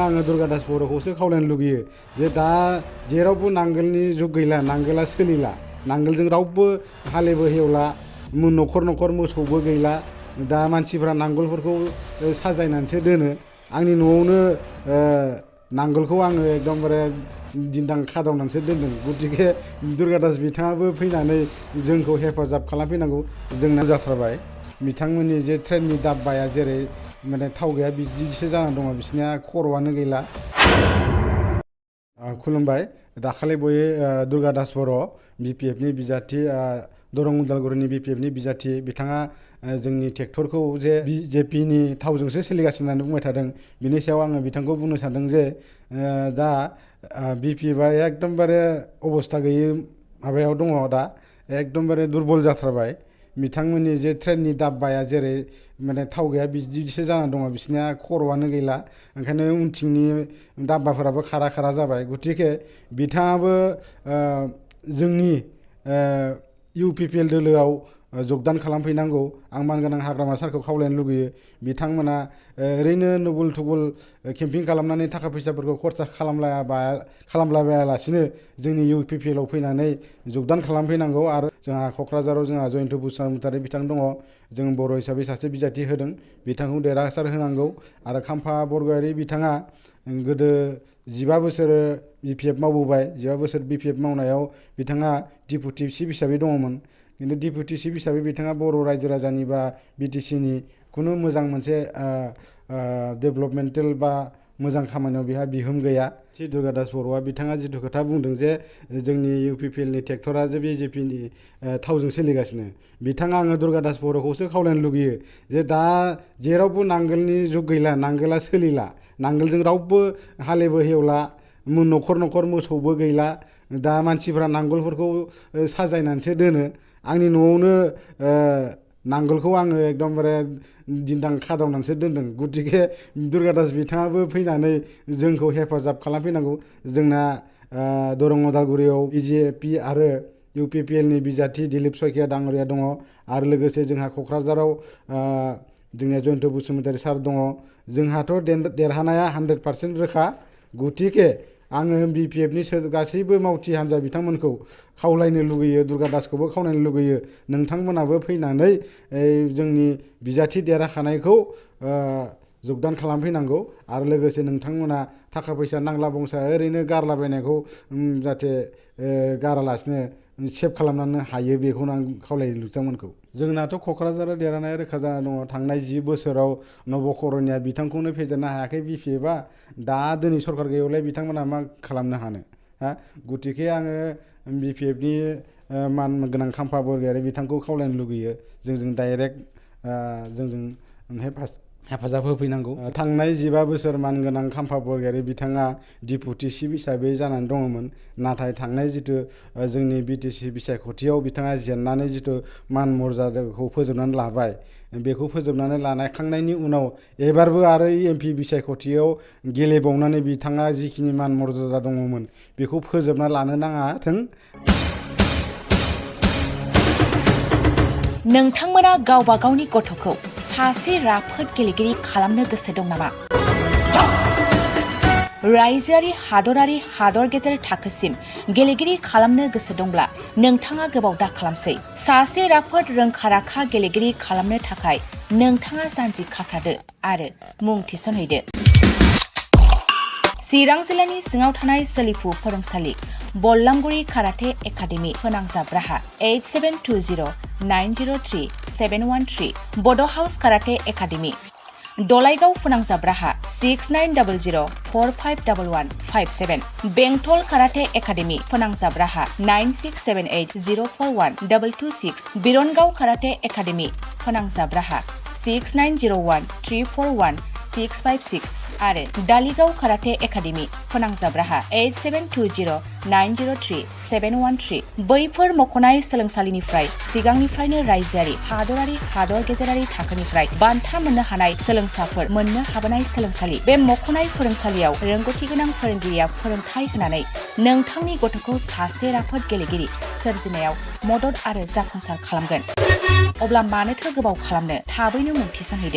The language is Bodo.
आङो दुर्गा दास बर'खौसो खावलायनो लुगैयो जे दा जेरावबो नांगोलनि जुग गैला, नांगोला सोलिला, नांगोलजों रावबो हालेबो हेवला, न'खर न'खर मोसौबो गैला। दा मानसिफ्रा नांगोलफोरखौ साजायनानैसो दोनो। आंनि न'आवनो नांगोलखौ आङो एकदमबारे दिन्दां खादावनानैसो दोनदों। गतिके दुर्गा दास बिथाङाबो फैनानै जोंखौ हेफाजाब खालामफैनांगौ। जोंना जाथारबाय बिथांमोननि जे ट्रेननि दाब्बाया जेरै माने थाव गैया बिदिसो जाना दङ, बिसोरनिया खर'आनो गैला। खुलुमबाय। दाखालि बयो दुर्गा दास बर' BPFनि बिजाथि, दरं उदालगुरिनि BPFनि बिजाथि बिथाङा जोंनि ट्रेक्टरखौ जे BJPनि थावजोंसो सोलिगासिनो होननानै बुंबाय थादों। बिनि सायाव आङो बिथांखौ बुंनो सानदों जे दा BPFआ एकदमबारे अबस्था गैयै माबायाव दङ, दा एकदमबारे दुरबल जाथारबाय। बिथांमोननि जे ट्रेननि दाब्बाया जेरै माने थाव गैया बिदिसो जाना दङ, बिसोरनिया खर'आनो गैला। ओंखायनो उनथिंनि दाब्बाफोराबो खारा खारा जाबाय। गतिके बिथाङाबो जोंनि UPPL दोलोआव जगदान खालामफैनांगौ। आं मानगोनां हाग्रामा सारखौ खावलायनो लुगैयो। बिथांमोना ओरैनो नुबुल थुबुल केम्पिं खालामनानै थाखा फैसाफोरखौ खरसा खालामलाबायालासिनो जोंनि UPPL आव फैनानै जगदान खालामफैनांगौ। आरो जोंहा क'क्राझाराव जोंहा जयन्त बसुमतारी बिथां दङ, जों बर' हिसाबै सासे बिजाथि होदों, बिथांखौ देरहासार होनांगौ। आरो खाम्फा बरग'यारि बिथाङा गोदो 15 बोसोर BPF मावबोबाय। 15 बोसोर BPF मावनायाव बिथाङा डिपुटि चिफ हिसाबै दङमोन। खिन्थु डिपुटि चिफ हिसाबै बिथाङा बर' रायजो राजानि बा BTCनि खुनु मोजां मोनसे डेभेलपमेन्टेल बा मोजां खामानियाव बेहा बिहोम गैया। दुर्गा दास बर'आ बिथाङा जिथु खोथा बुंदों जे जोंनि UPPLनि ट्रेक्टरा जे BJPनि थावजों सोलिगासिनो, बिथाङा आङो दुर्गा दास बर'खौसो खावलायनो लुगैयो जे दा जेरावबो नांगोलनि जुग गैला, नांगोला सोलिला, नांगोलजों रावबो हालेबो हेवला, न'खर न'खर मोसौबो गैला। दा मानसिफ्रा नांगोलफोरखौ साजायनानैसो दोनो। आंनि न'आवनो नांगोलखौ आङो एकदमबारे दिन्दां खादावनानैसो दोनदों। गतिके दुर्गा दास बिथाङाबो फैनानै जोंखौ हेफाजाब खालामफैनांगौ। जोंना दरं उदालगुरियाव BJP आरो UPPLनि बिजाथि दिलीप सयखिया दाङ'रिया दङ। आरो लोगोसे जोंहा क'क्राझाराव जोंनिया जयन्त बसुमतारी सार दङ। जोंहाथ' देरहानाया 100% रोखा। गतिके आङो BPFनि गासैबो मावथि हान्जा बिथांमोनखौ खावलायनो लुगैयो, दुर्गा दासखौबो खावलायनो लुगैयो, नोंथांमोनाबो फैनानै जोंनि बिजाथि देरहाखानायखौ जगदान खालामफैनांगौ। आरो लोगोसे नोंथांमोना थाखा फैसा नांला बंसा ओरैनो गारलाबायनायखौ जाहाथे गारालासिनो सेभ खालामनो हायो, बेखौनो आं खावलायो बिथांमोनखौ। जोंनाथ' क'क्राझाराव देरहानाया रोखा जाना दङ। थांनाय 10 बोसोराव नबकरनिया बिथांखौनो फेजेननो हायाखै BPFआ। दा दिनै सरकार गैयावलाय बिथांमोना मा खालामनो हानो? गतिके आङो BPFनि मान गोनां खाम्फा बरग'यारि बिथांखौ खावलायनो लुगैयो, जोंजों डाइरेक्ट जोंजों हेफाजाब होफैनांगौ। थांनाय 15 बोसोर मानगोनां खाम्फा बरग'यारि बिथाङा डिपुटि चिफ हिसाबै जानानै दङमोन। नाथाय थांनाय जिथु जोंनि BTC बिसायख'थियाव बिथाङा जेननानै जिथु मान मर्यादाखौ फोजोबनानै लाबाय, बेखौ फोजोबनानै लाखांनायनि उनाव एबारबो आरो MP बिसायख'थियाव गेलेबावनानै बिथाङा जिखिनि मान मर्यादा दङमोन बेखौ फोजोबना लानो नाङाथों। नोंथांमोना गावबा गावनि गथ'खौ सासे राफोद गेलेगिरि खालामनो गोसो दं नामा? रायजोआरि, हादरारि, हादर गेजेर थाखोसिम गेलेगिरि खालामनो गोसो दंब्ला नोंथाङा गोबाव दा खालामसै। सासे राफोद रोंखा-राखा गेलेगिरि खालामनो थाखाय नोंथाङा जानजि खाफ्रादो आरो मुं थिसनहैदो। चिरां जिल्लानि सिङाव थानाय सोलिफु फोरोंसालि बल्लामगुरि काराटे एकाडेमि फोनांजाब राहा 8720903713 बड' हाउस काराटे एकाडेमि दलाइगाव फोनांजाब राहा 6900451157 बेंटल काराटे एकाडेमि फोनांजाब राहा 9678041226 बिरनगाव काराटे एकाडेमि फोनांजाब राहा 6901341656 आरो दालिगाव काराटे एकाडेमि फोनांजाब राहा 8720903713 बैफोर मख'नाय सोलोंसालिनिफ्राय सिगांनिफ्रायनो रायजोआरि, हादरारि, हादर गेजेरारि थाखोनिफ्राय बान्था मोननो हानाय सोलोंसाफोर मोननो हाबोनाय सोलोंसालि। बे मख'नाय फोरोंसालियाव रोंगौथि गोनां फोरोंगिरिया फोरोंथाय होनानै नोंथांनि गथ'खौ सासे राफोद गेलेगिरि सोरजिनायाव मदद आरो जाफुंसार खालामगोन। अब्ला मानोथो गोबाव खालामनो? थाबैनो मुं थिसनहैदो।